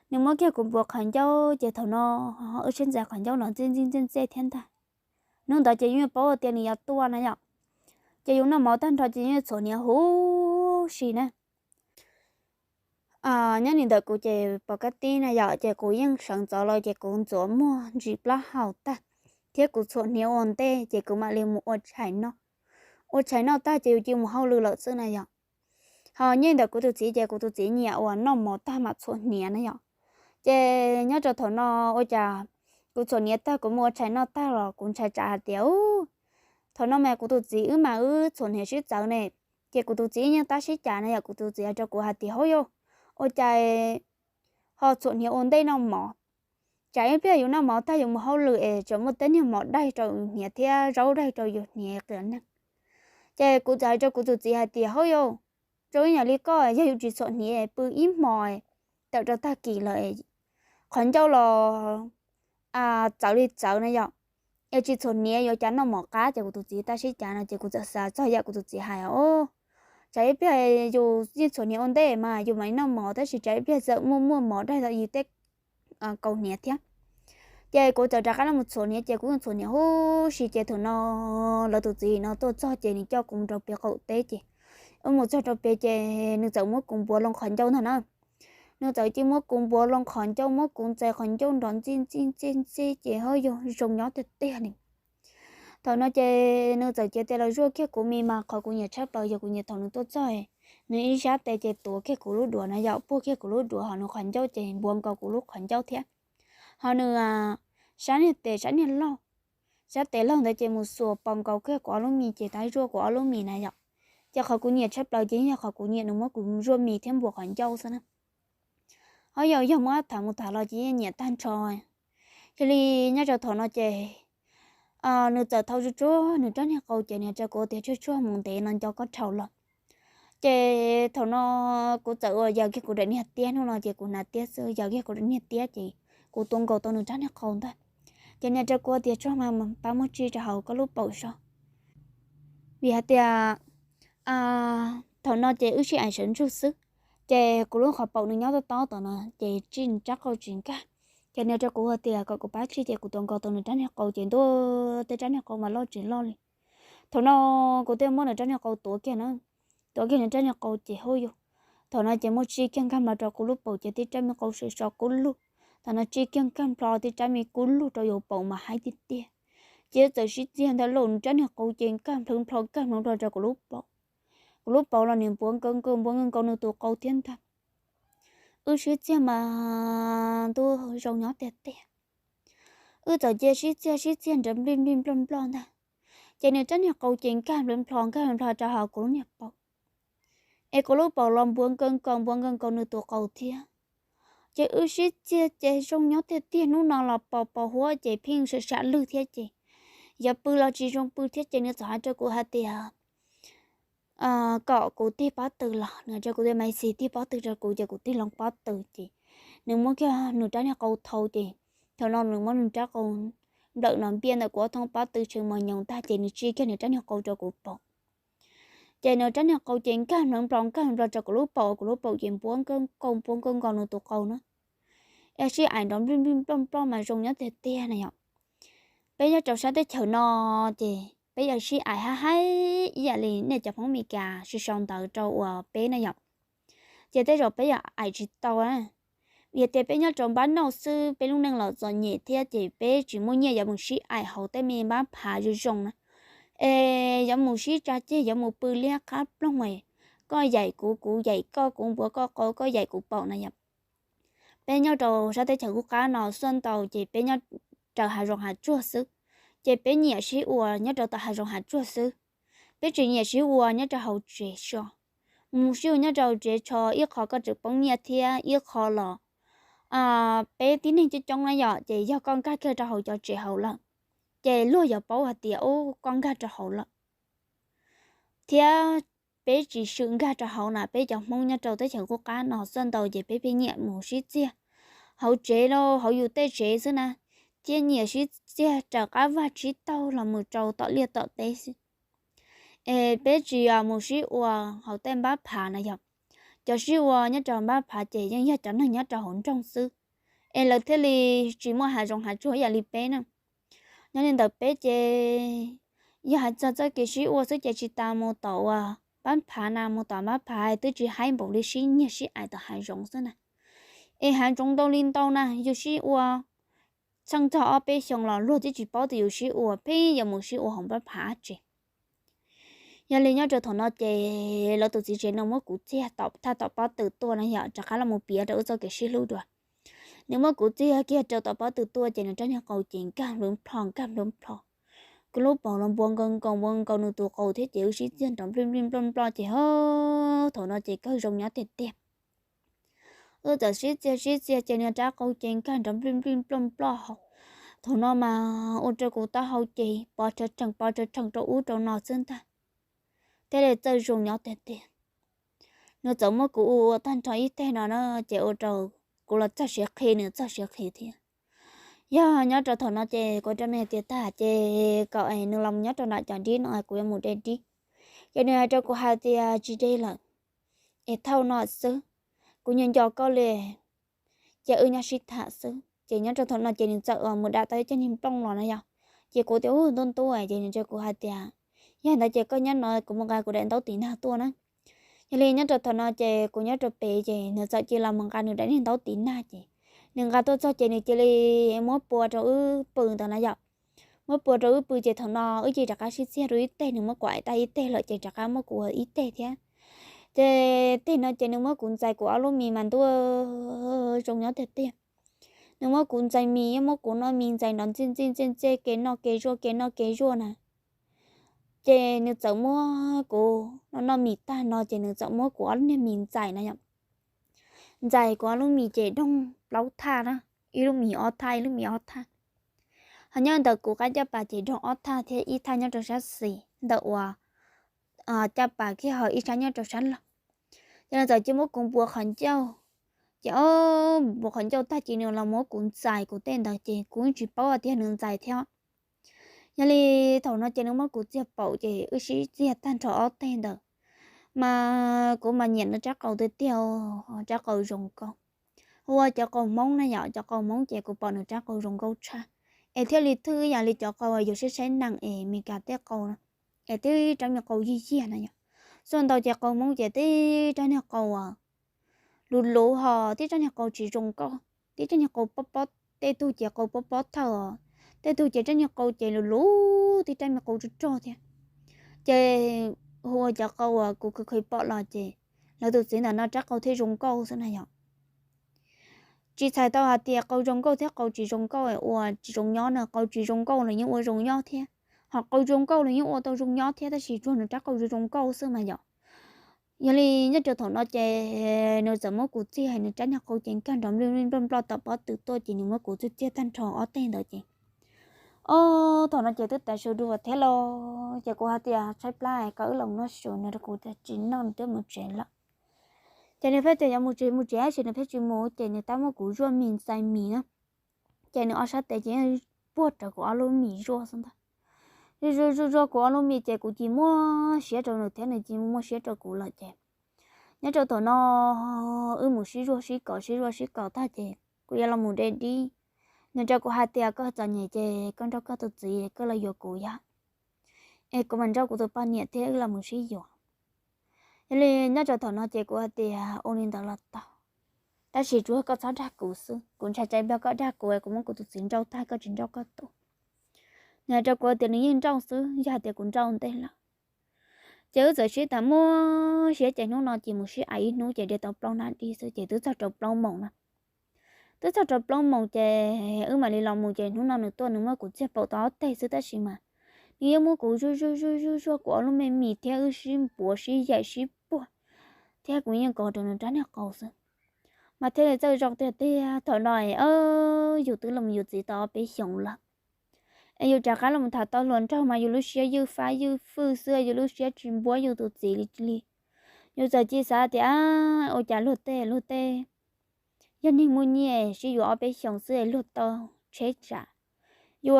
Nws muab kiag kuv npuav qhov ncauj ces thaum no wb sib ntxais qhov ncauj los ntxij ntxij ntxej ntxej thiab ntag. Hnub ntawd ces yeej paub tias nws yuav tuaj na yom. Ces yus noj mov tag nrho ces yeej txhuam hniav huv si na. Nyob li ntawd kuv ces pom kab tib na yom, ces kuv yeej sawv ntxov los ces kuv ntxuav muag ntsis plaub hau tag, thiab kuv txhuam hniav ua ntej ces kuv mam li mus ua tshais noj. Ua tshais noj tag ces yus cia li mus hauj lwm lawm xwb na yom. Ho nyob li ntawd kuv tus txiv ces kuv tus txiv nyiam uas noj mov tag mam txhuam hniav na yom. Ces nyob rau thaum no ua cas kuv txhuam hniav tag kuv mus ua tshais noj tag los kuv ntshai tsam hais tias u, thaum no mas kuv tus txiv wb mas wb txhuam hniav sib txawv ne. Ces kuv tus txiv yeej tab sib cav na yom, kuv tus txiv hais rau kuv hais tias hauj yauj, ua cas ho txhuam hniav ua ntej noj mov? Tsam ib pliag yus noj mov tag yus mus hauj lwm es tseem muaj tej niag mov daig rau hniav thiab zaub daig rau yus hniav qias neeg. Ces kuv txawm hais rau kuv tus txiv hais tias hauj yauj, zoo ib yam li koj, yog yus tsis txhuam hniav pw ib hmos tawm rau tag kis lawm, qhov ncauj los txawv li txawv na yom, es tsis txhuam hniav yuav cas noj mov qab. Ces kuv tus txiv tab sib cav no ces kuv txawm xav txog yam kuv tus txiv hais, tsam ib pliag yus yeej txhuam hniav ua ntej mas yus mam li noj mov, tab sis tsam ib pliag txawm muaj muaj mov daig tau yus tej kaus hniav thiab. Ces kuv txawm rov qab los mus txhuam hniav, ces kuv yeej txhuam hniav huv si. Ces thaum no lawv tus txiv no tuaj txog ces nws coj kuv mus rau pem qaum teb. Ces wb mus txog rau pem ces nws txawm muab kuv npuav loo qhov ncauj ntag na. Nws txawm cia li muab kuv npuav loo qhov ncauj, muab kuv ntxais qhov ncauj nrov ntxij ntxij ntxij ntxij ces hauj yauj zoo nyob tiag tiag li. Thaum no ces nws txawm cia li los zuaj kiag kuv mis mas qhov kuv nyiam tshaj plaws yog kuv nyiam thaum nws tuaj txog, nws ib sab tes ces tuav kiag kuv lub duav na yom, puag kiag kuv lub duav, ho nws qhov ncauj ces npuav nkaus kuv lub qhov ncauj thiab. Ho nws sab niag tes, sab niag laug, sab tes laug ntawd ces mus xuas pos nkaus kiag kuv ob lub mis ces tab zuaj kuv ob lub mis na yom. Ces qhov kuv nyiam tshaj plaws ces yog qhov kuv nyiam nws muab kuv zuaj mis thiab npuav qhov ncauj xwb na. Ho yog, yog muab tham mus tham los ces yeej nyiam tag nrho. Cia li nyob rau thaum no ces nws txawm thau tsuag tsuag nws rab niag qau ces nws rau kuv tias tsuag tsuag mus ntev no nco koj dhau lawm. Ces thaum no kuv txawm ua yaws kiag kuv daim niag tiab, hnub no ces kuv hnav tiab xwb, yaws kiag kuv daim niag tiab ces kuv tua nkaus tau nws rab niag qau ntag. Ces nws rau kuv tias tsuag mas pab muab tsij rau hauv koj lub paum so. Vim hais tias thaum no ces wb sib aim sawv ntsug xwb, ces kuv lub qhov paum nws nyob tob tob tom no ces tsij nws rab qau tsis nkag. Ces nws rau kuv hais tias kom kuv pab tsij, ces kuv tua nkaus tau nws rab niag qau ces ntuj, tej rab niag qau mas loj tsis loj li. Thaum no kuv thiaj muab nws rab niag qau tuav kiag na, tuav kiag nws rab niag qau ces hauj yauj, thaum no ces muab tsij kiag nkag nplo rau kuv lub paum ces tej rab me qau sawv so kub lug. Thaum no tsij kiag nkag nplo tej rab me kub lug rau yus paum mas haib tiag tiag. Ces txawm sib txiag ntag lauj, nws rab niag qau ces nkag nplhw nplho nkag nplhw nplho rau kuv lub paum. Kuv lub paum los nws npuav nkaus nkaus npuav nkaus nkaus nws tus qau thiab ntag. Wb sib txiag mas ntuj zoo nyob tiag tiag. Wb txawm cia sib txiag sib txiag nrov nplij nplij nploj nploj ntag. Ces nws rab niag qau ces nkag nplho nkag nplho rau hauv kuv lub niag paum, es kuv lub paum los npuav nkaus nkaus npuav nkaus nkaus nws tus qau thiab. Ces wb sib txiag ces zoo nyob tiag tiag, hnub no los paus paus huab ces pheej sam sam lwj thiab ces yuav pw los tsis zoo pw thiab ces nws txawm hais rau kuv hais tias kom kuv tig pob tw los, nws hais rau kuv tias Maiv Xis tig pob tw rau kuv ces kuv tig loo pob tw ces nws muab kiag nws rab niag qau thau ces thaum no nws muab nws rab qau nplawm no npiaj ntawm kuv ob thoob pob tw tshee mos nyoos tag ces nws tsij kiag nws rab niag qau rau kuv paum. Ces nws rab niag qau ces nkag nplho nkag nplho rau kuv lub paum, kuv lub paum ces npuav nkaus nkaus npuav nkaus nkaus nws tus qau na, es sib aim nrov nplij nplij nploj nploj mas zoo nyob tiag tiag na yom. Peb nyob rau sab teb chaws no ces peb yuav sib aim hab haib ib yam li nej cov Hmoob Meskas sau ntawv rau uas peb na yom. Ces tej zaum peb yuav aim tsis tau, vim tias peb nyob rau npab noj xwb, peb lub neej los txom nyem thiab ces peb tsis muaj nyiaj yuav mus sib aim hauv tej me npab phav zoo zoo na, es yuav mus sib tsa ceg, yuav mus pw liab qab ploog, koj yaim kuv, kuv yaim koj, kuv npuav koj qau, koj yaim kuv paum na yom. Peb nyob rau sab teb chaws qub qab no xuaj ntau ces peb nyob raws hav zoov hav tsuag xwb, ces peb nyiam sib ua nyob rau tom hav zoov hav tsuag xwb. Peb tsis nyiam sib ua nyob rau hauv tsev so, mus sib ua nyob rau hauv tsev so ib qho koj tseem poob nyiaj thiab ib qho los peb tib neeg coob coob na yom, ces yog koj nkag kiag rau hauv cov tsev hauv lawm ces luag yuav paub hais tias ub koj nkag rau hauv lawm. Thiab peb tsis swm nkag rau hauv na, peb cov Hmoob nyob rau teb chaws qub qab no xuaj ntau ces peb pheej nyiam mus sib txiag hauv tsev los hauv yus tej tsev xwb na, thiab nyiam sib txiag raws qab vaj tsib taug los mus rau tom liaj tom teb xwb. Es peb tsis mus sib ua hauv tej npab phav na yom. Cov sib ua nyob rau npab phav ces yeej yog cov neeg nyob rau hauv nroog xwb, es lawv thiaj li tsis muaj hav zoov hav tsuag ib yam li peb na. Nyob li ntawd peb ces yog hais txog txoj kev sib ua xwb ces tsis tas mus tom uas npab phav na, mus tom npab phav twb tsis haib npaum li sib nyiag sib aim tom hav zoov xwb na. Es hav zoov ntau li ntau na, yus sib ua txheej txog ob peb xyoos los luag twb tsis paub tias yus sib ua, pheej yuav mus sib ua hauv npab phav tsev. Yog li nyob rau thaum no ces lawv tus txiv tsev no muab kuv txiag tom thaj tom pob tw tuaj na yom, rov qab los mus piav rau wb txoj kev sib hlub dua. Nws muab kuv txiag kiag rau tom pob tw tuaj ces nws rab niag qau ces nkag nplho nkag nplho, kuv lub paum los npuav nkaus nkaus npuav nkaus nws tus qau thiab ces wb sib txiag nrov nplij nplij nploj nploj ces ho thaum no ces kawg zoo nyob tiag tiag. Wb txawm sib txiag sib txiag ces nws rab qau ces nkag nrov nplij nplij nploj nploj hauv. Thaum no mas ua rau kuv taub hau ces pov rhawv rhees pov rhawv rhees rau ub rau no xwb ntag, thiaj li txawj zoo nyob tiag tiag. Nws txawm muab kuv ua ua tag nrho ib teg no na, ces ua rau kuv los txog siav qhi nws txog siav qhi thiab. Yog nyob rau thaum no ces kuv rau nws hais tias tag ces kom es nws los nyob rau nram cov dib no kuv yuav mus de dib. Ces nws hais rau kuv hais tias tsis de lawm, es thauj no xwb, kuv nco nco koj li, ces wb nyob sib tham xwb. Ces nyob rau thaum no ces nws txawm mus dam tau ib co niag nplooj los no yom. Ces kuv tias ub ntub ntub, ces nws ntshe kuv hais tias yog ntawd ces koj nyob no kuv mus nqa kuv daim ntaub tiv nag tuaj na. Yog li nyob rau thaum no ces kuv nyob rau pem ces nws txawm cia li los mus nqa nws daim niag ntaub tiv nag ces nws nqa tuaj txog ces nws cia li muab pua rau wb pw ntawd na yom. Muab pua rau wb pw ces thaum no wb cia rov qab sib txiag rau ib teg, nws muab kuv aim tag ib teg lawm ces rov qab muab kuv ua ib teg thiab. Ces teg no ces nws muab kuv ntxais kuv ob lub mis mas ntuj zoo nyob tiag tiag. Nws muab kuv ntxais mis, yeej muab kuv noj mis ntxais nrov ntxij ntxij ntxij ntxij kev noj kev zuaj kev noj kev zuaj na. Ces nws txawm muab kuv noj noj mis tag no ces nws txawm muab kuv ob lub niag mis ntxais na yom. Ntxais kuv ob lub mis ces doog plaub thaj na, ib lub mis ob thaj ib lub mis ob thaj. Ho nyob ntawm kuv qab caj pas ces doog ob thaj thiab ib thaj nyob rau sab xis ntawm uas caj pas kiag ho ib sab nyob rau sab laug. Ces nws txawm cia muab kuv npuav qhov ncauj, ces o npuav qhov ncauj tag ces nws los muab kuv ntxais kuv tej ntawd ces kuv tsis paub tias nws ntxais thiab. Yog li thaum no ces nws muab kuv txiag paum ces wb sib txiag tag nrho ob teg ntawd, mas kuv mas nyiam nws rab qau tiag tiag, rab qau zoo nkauj. Hu ua cov qau Hmoob na yom, cov qau Hmoob ces kuv pom nws rab qau zoo nkauj tshaj, es thiaj li thwj ib yam li cov qau yus saib saib neeg es Meskas tej qau na, es tib rab niag qau yig yiag na yom. Xuaj ntau ces qau Hmoob ces tib rab niag qau luv luv ho tib rab niag qau tsis zoo nkauj, tib rab niag qau pob pob, tej tug ces qau pob pob thawj os, tej tug ces rab niag qau ces luv luv tib rab niag qau rog rog thiab. Ces hu ua cov qau uas kuv kheev kheev pom los ces lawv tus txiv ntawm no rab qau thiaj zoo nkauj xwb na yom. Tsis txhais tau hais tias qau zoo nkauj thiab qau tsis zoo nkauj ua tsis zoo nyob na, qau tsis zoo nkauj los yeej ua zoo nyob thiab. qhov qau zoo nkauj los yeej ua tau zoo nyob thiab, tab sis tsuas nws rab qau zoo zoo nkauj xwb mas yom. Yog li nyob rau thaum no ces nws txawm muab kuv txig hais nws rab niag qau ces nkag nrov nplij nplij nploj nploj tom pob tw tuaj ces nws muab kuv txig txiag tag nrho ob teg ntawd ces, o, thaum no ces twb tas su dua thiab los ces kuv hais tias tshaib plab koj wb los noj su no rau kuv tias tsis noj nws twb mus tsev lawm. Ces nws pheej tias yuav mus tsev mus tsev tab sis nws pheej tsis mus ces nws tab muab kuv zuaj mis ntxais mis na. Ces nws ob sab tes ces puag rawv kuv ob lub mis zuaj xwb ntag. Zuaj zuaj zuaj kuv ob lub mis ces kuv cia muaj siab rau nws thiab nws cia muaj siab rau kuv lawm ces nyob rau thaum no wb mus sib zuaj sib kom sib zuaj sib kom tag ces kuv yuav los mus de dib. Nws rau kuv hais tias koj txom nyem ces koj nrauj koj tus txiv koj los yuav kuv yom, es kuv mam nrauj kuv tus poj niam thiab wb los mus sib yuav. Yog li nyob rau thaum no ces kuv hais tias ua li ntawd los tau, tab sis tsuas koj txhob dag kuv xwb, kuv ntshai tsam ib pliag koj dag kuv kuv muab kuv tus txiv nrauj tag koj tsis nrauj koj tus. Nws hais rau kuv tias nws yeej nrauj xwb, yog hais tias kuv nrauj ntej lawm. Ces wb txawm sib tham muaj siab ces hnub no ces mus sib ais ib hnub ces de tau plaub hnab dib xwb ces twb txog rau plaub moos na. Twb txog rau plaub moos ces wb mam li los mus ces hnub no nws tuaj nws muab kuv txiag paum tau ob teg xwb tab sis mas nws yeej muab kuv zuaj zuaj zuaj zuaj zuaj kuv ob lub me mis thiab wb sib npuav sib yaim sib puag thiab kuv yeej kov rau nws rab niag qau xwb. Mas thiaj li txawj zoo tiag tiag thaum no, yus twb los yus txiv tau ob peb xyoos lawm es yus rov qab los tham tau hluas nraug mas yus lub siab ywj fab ywj fwj xwb, yus lub siab tsis npuab yus tus txiv li li. Yus txawm cia xav tias ua cas luag tej luag tej yog neeg muaj nyiaj sib yuav ob peb xyoos xwb luag tau tsheb tsam. Yus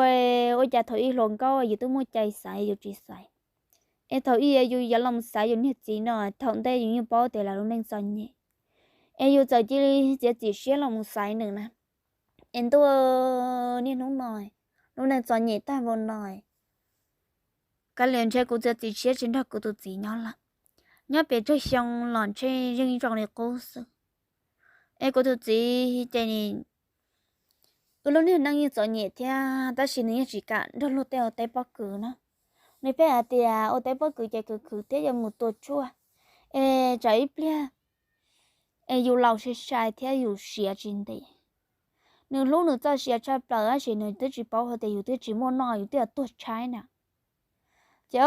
ua cas thaum ub hluas nkauj yus twb muaj cai xaiv yus tsis xaiv. Es thaum ub yus yuav los xaiv yus niag txiv no thaum ntej yus yeej paub tias lawv lub neej txom nyem, es yus txawm cia li txiav txim siab los mus xaiv nws na. Es ntuj, niaj hnub no lub neej txom nyem tag npaum no, kav liam ntshe kuv txiav txim siab tsis nrog kuv tus txiv nyob lawm. Nyob pes tsawg xyoo los ntshe yeej zoo li qub xwb. Es kuv tus txiv ces wb lub niag neej yeej txom nyem thiab tab sis nws yeej tsis kam nrog luag tej ua teb pob kws na. Nws pheej hais tias ua teb pob kws ces khwv khwv thiab yuav mus tua tshuaj, es tsam ib pliag es yus laus sai sai thiab yus siav tsis ntev. Nws hlub nws txoj sia tshaj plaws tab sis nws twb tsis paub hais tias yus twb tsis muaj noj yus twb yuav tuag tshaib na. Ces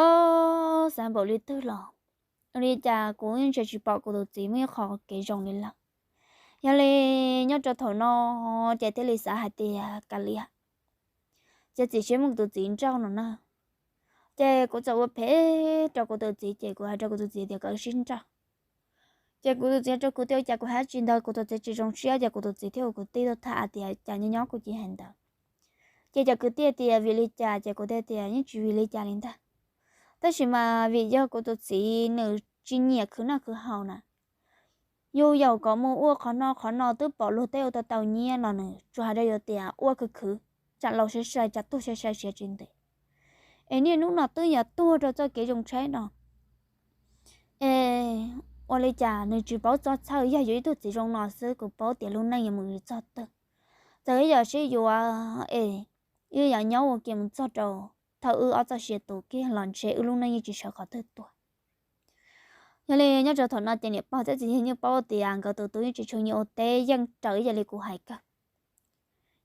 xav npaum li twg los ua li cas kuv yeej tsis pom kuv tus txiv muaj ib qho kev zoo li lawm. Yog li nyob rau thaum no ces thiaj li xav hais tias kav liam, txiav txim siab muab kuv tus txiv nrauj no na. Ces kuv txawm ua phem rau kuv tus txiv ces kuv hais rau kuv tus txiv tias kom wb sib nrauj. Ces kuv tus txiv rau kuv tias ua cas kuv hais tsis ntawd kuv tus txiv tsis zoo siab ces kuv tus txiv thiaj ua kuv tij tuaj tham hais tias cas nyob nyob kuv cia hais ntawd. Ces cov kwv tij tias vim li cas ces kuv thiaj tias yeej tsis vim li cas li ntag, tab sis mas vim yog kuv tus txiv nws tsis nyiam khwv noj khwv haus na. Yus yaum kom mus ua qhov no qhov no twb pom luag tej ua tau tau nyiaj los nws tsuas hais rau yus tias ua khwv khwv, tsam laus sai sai tsam tuag sai sai siav tsis ntev. Es niaj hnub no twb yuav tuag rau txoj kev zoo tshaib no. Es ua li cas nws tsis paub txoj txhawj, yog yuav ib tug txiv zoo no xwb kuv paub tias lub neej yuav mus txog twg. Txawm ib yam sib yuav es ib yam nyob ua ke mus txog rau thaum wb ob txoj sia tu kiag los ntshe wb lub neej yeej tsis sawv qhov twg tuaj. Yog li nyob rau thaum no ces niam pog thiab txiv yawg yeej paub tias nkawd tus tub yeej tsis tshua nyiam ua teb yeej raws ib yam li kuv hais kawg.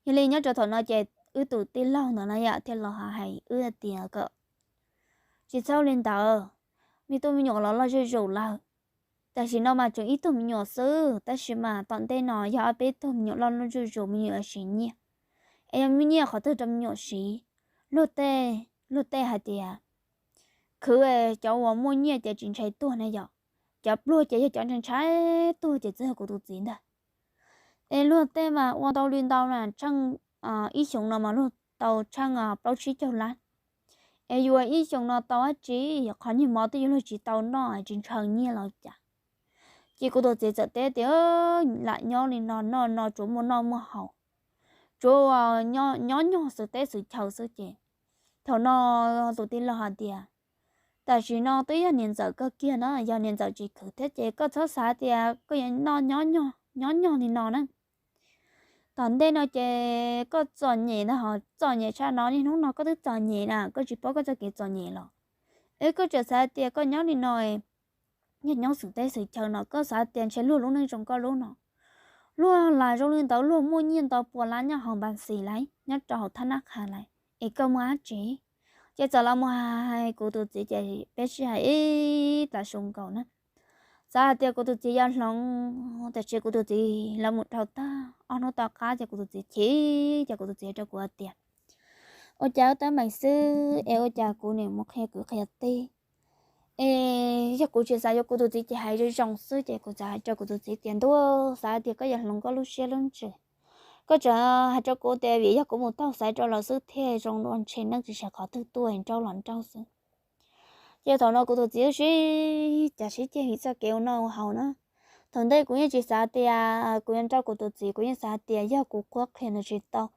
Yog li nyob rau thaum no ces wb tus tij laug ntawd na yom thiaj los hais wb tias kom tsis txhob li ntawd, me tub me nyuam los loj zuj zus lawm. Tam sim no mas tseem ib tug me nyuam xwb tab sis mas tom ntej no yog ob peb tug me nyuam loj zuj zus me nyuam yuav siv nyiaj. Es yog muaj nyiaj qhov twg rau me nyuam siv? Luag tej, luag tej hais tias khwv, cov uas muaj nyiaj ces tsis ntshai tuag na yom, cov pluag ces yog cov ntshai ntshai tuag ces txawm yog kuv tus txiv ntag. Es luag tej mas ua ntau li ntau na, tsheej ib xyoos no mas luag tau tsheej plaub tsib caug lab. Es yuav ib xyoos no tau dab tsi, qhov niag mov twb yuav luag tsis tau noj tsis ntshaw nyiaj los cas. Ces kuv tus txiv txawm teb tias lam nyob li no noj no tsuas muaj noj muaj haus, tsuas nyob nyog xwm teb xwm chaw xwb ces thaum no tus tij laug hais tias tam sim no twb yog niam ntxawm kawg kiag na, yog niam ntxawm tsis khwv thiab ces koj txhob xav tias koj yuav noj nyob nyog li no na. Tom ntej no ces koj txom nyem ntag, ho txom nyem tshaj no niaj hnub no koj twb txom nyem na, koj tsis paub koj txoj kev txom nyem los? Es koj tseem xav tias koj nyob li no yog nyob xwm teb xwm chaw no koj xav tias ntshe luag lub neej zoo koj lub no? Luag lam zoo li ntawd luag muaj nyiaj ntau pua lab nyob hauv npas xis lawm, nyob rau hauv thab nab qha lawm, es koj muaj dab tsi? Ces txawm los mus hais kuv tus txiv ces peb sib hais ib tas su nkaus na. Xav hais tias kuv tus txiv yuav hloov, tiam sis kuv tus txiv los mus dhau tag ob hnub tom qab ces kuv tus txiv chim, ces kuv tus txiv hais rau kuv hais tias, ua cas wb teeb meem xwb es ua cas kuv niam mus qhia kwv qhia tij, es yog kuv tsis xav yuav kuv tus txiv ces hais zoo zoo xwb. Ces kuv txawm hais rau kuv tus txiv tias, ntuj, xav hais tias koj yuav hloov koj lub siab lub ntsws, koj tseem hais rau kuv tias vim yog kuv mus taug xaiv rau lawv xwb thiaj zoo dua ntshe neej tsis sawv qhov twg tuaj, nrauj los nrauj xwb. Ces thaum no kuv tus txiv wb sib cav sib ceg vim txoj kev ua noj ua haus na. Thaum ntej kuv yeej tsis xav tias kuv yuav nrauj kuv tus txiv, kuv yeej xav tias yog kuv qhuab qhia nws tsis tau,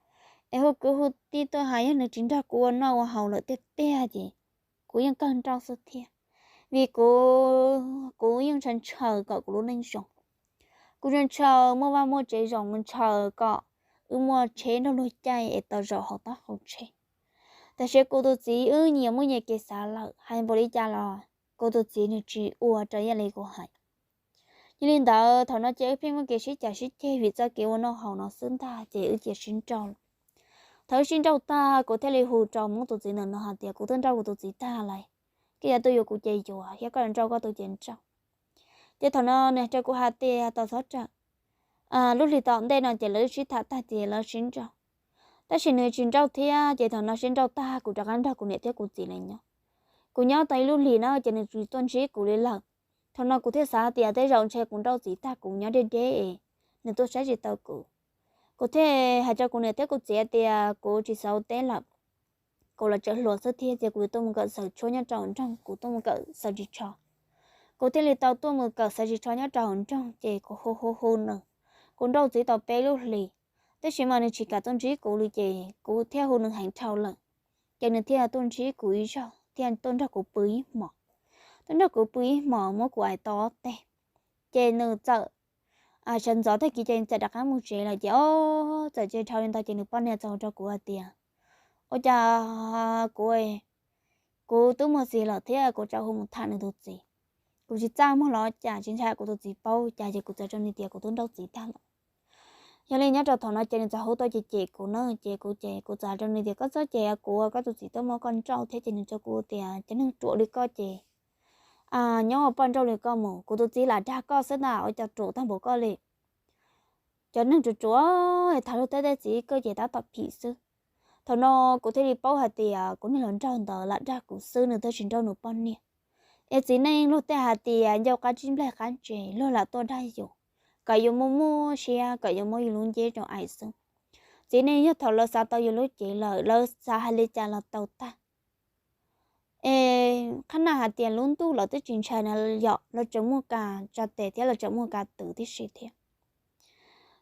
es hu kwv hu tij tuaj hais yog nws tsis nrog kuv ua noj ua haus lawm tiag tiag ces kuv yeej kawg nrauj xwb thiab. Vim kuv, kuv yeej ntshaw ntshaw kom kuv lub neej zoo. Kuv ntshaw ntshaw muaj vaj muaj tsev zoo, ntshaw kom wb muaj tsheb nrog luag caij es tau zaum hauv taub hau tsheb. Tiam sis kuv tus txiv wb nyias muaj nyias kev xav lawm, hais npaum li cas los kuv tus txiv nws tsis ua raws li kuv hais. Yog li ntawd thaum no ces wb pheej muaj kev sib cav sib ceg vim txoj kev ua noj haus no xwb ntag ces wb cia sib nrauj lawm. Thaum wb sib nrauj tag kuv thiaj li hu rau Hmoob tus txiv ntawm no hais tias, kuv twb nrauj kuv tus txiv tag lawm, koj yuav tuaj yuav kuv ces yuav, thiab koj yuav nrauj koj tus ces nrauj. Ces thaum no nws hais rau kuv hais tias, tau txhob rawm, lub hlis tom ntej no ces lawv sib tham tag ces lawv sib nrauj. Tab sis nws tsis nrauj thiab ces thaum no sib nrauj tag kuv rov qab nrog kuv niam thiab kuv txiv lawv nyob. Kuv nyob tau ib lub hlis na ces nws tsis tuaj ntsib kuv li lawm. Thaum no kuv thiaj xav tias tej zaum ntshe kuv nrauj txiv tag kuv nyob deb deb es nws tuaj saib tsis tau kuv. Kuv thiaj hais rau kuv niam thiab kuv txiv tias kuv tsis xav ua teb lawm, kuv los tseem hluas xwb thiab ces kuv yuav tuaj mus kawm xaws tshuab nyob rau hauv nroog, kuv tuaj mus kawm xaws ris tsho. Kuv thiaj li tau tuaj mus kawm xaws ris tsho nyob rau hauv nroog ces kuv hu hu hu nws. Kuv nrauj txiv tau peb lub hlis, tab sis mas nws tsis kam tuaj ntsib kuv li ces kuv thiaj hu nws heev dhau lawm. Ces nws thiaj tuaj ntsib kuv ib zaug thiab tuaj nrog kuv pw ib hmos. Tuaj nrog kuv pw ib hmos muab kuv ais tau ob teg, ces nws txawm sawv ntxov tag kis ces txawm rov qab mus tsev lawm ces ob txawm ces dhau li ntawd ces nws poj niam txawm hu rau kuv hais tias, ua cas kuv, kuv twb muaj txiv lawm thiab kuv tseem hu mus tham nws tus txiv. Kuv tsis txaj muag los cas tsis ntshai kuv tus txiv paub cas ces kuv txawm rau nws tias kuv twb nrauj txiv tag lawm. Yog li nyob rau thaum no ces nws txawm hu tuaj ces cem kuv na ces kuv ces kuv txawm hais rau nws tias koj txhob cem kuv, koj tus txiv twb muab koj nrauj thiab ces nws rau kuv tias cov neeg ruam li koj ces nyob ua poj nrauj li koj mus, kuv tus txiv lam dag koj xwb na, ua cas ruam tag npaum koj li. Cov neeg ruam ruam tham luag tej txiv koj ces tab tom phim xwb. Thaum no kuv thiaj li paub hais tias kuv niag hluas nraug ntawd lam dag kuv xwb, nws twb tsis nrauj nws poj niam. Es txiv neej luag tej hais tias ncauj qab tsib npleg qab ntse, luag lam tuaj dag yus kom yus muaj muaj siab, kom yus muab yus lub nceb rau ais xwb. Txiv neej yog thaum lawv xav tau yus lub cev lawm lawv xav hais li cas los tau tag. Es qhab naj hais tias lub ntuj lawv twb tsis ntshai na yom, lawv tseem muaj kas tsa tes thiab lawv tseem muaj kas twv tib si thiab.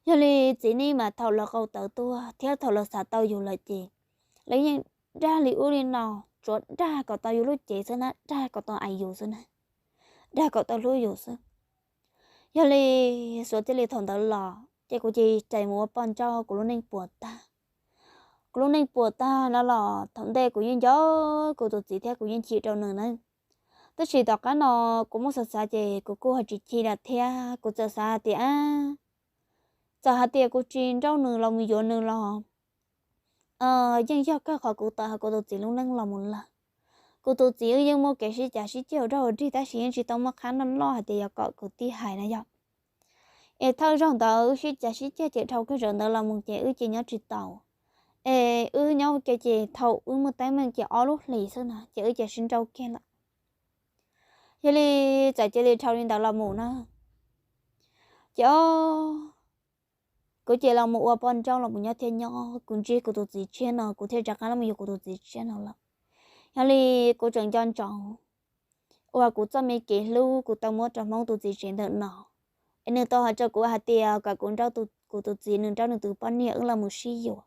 Yog li txiv neej mas thaum lawv qau tawv tuaj thiab thaum lawv xav tau yus lawm ces lawv yeej dag li ub li no, tsuas dag kom tau yus lub cev xwb na, dag kom tau ais yus xwb na, dag kom tau hlub yus xwb. Yog li xuas txij li thaum ntawd los ces kuv cia li rais mus ua poj nrauj, kuv lub neej puas tag. Kuv lub neej puas tag no los thaum ntej kuv yeej nco kuv tus txiv thiab kuv yeej chim rau nws na. Tab sis tom qab no kuv muab xav xav ces kuv kuj ho tsis chim lawm thiab, kuv txawm xav hais tias txawm hais tias kuv tsis nrauj nws los mus yuav nws los yeej yog kawg qhov kuv tawm hauv kuv tus txiv lub neej los mus lawm. Kuv tus txiv wb yeej muaj kev sib cav sib ceg ua dog ua dig tab sis yeej tsis tau muaj qhab noj loj hais tias yog kom kwv tij hais na yog. Es thawj zaug ntawd wb sib cav sib ceg ces dhau kawg zaum ntawd los mus ces wb cia nyob tsis taus. Es wb nyob ua ke ces thaum wb muaj teeb meem ces ob lub hlis xwb na ces wb cia sib nrauj kiag lawm. Yog li txawm cia li dhau li ntawd los mus na ces kuv cia los mus ua poj nrauj los mus nyob thiab nyob, kuv ntsib kuv tus txiv tshiab no kuv thiaj rov qab los mus yuav kuv tus txiv tshiab no lawm. Yog li kuv tseem nco ntsoov uas kuv txoj me kev hlub kuv tau muab rau Hmoob tus txiv tsev ntawm no, es nws tau hais rau kuv hais tias kom kuv nrauj kuv tus txiv, nws nrauj nws tus poj niam wb los mus sib yuav.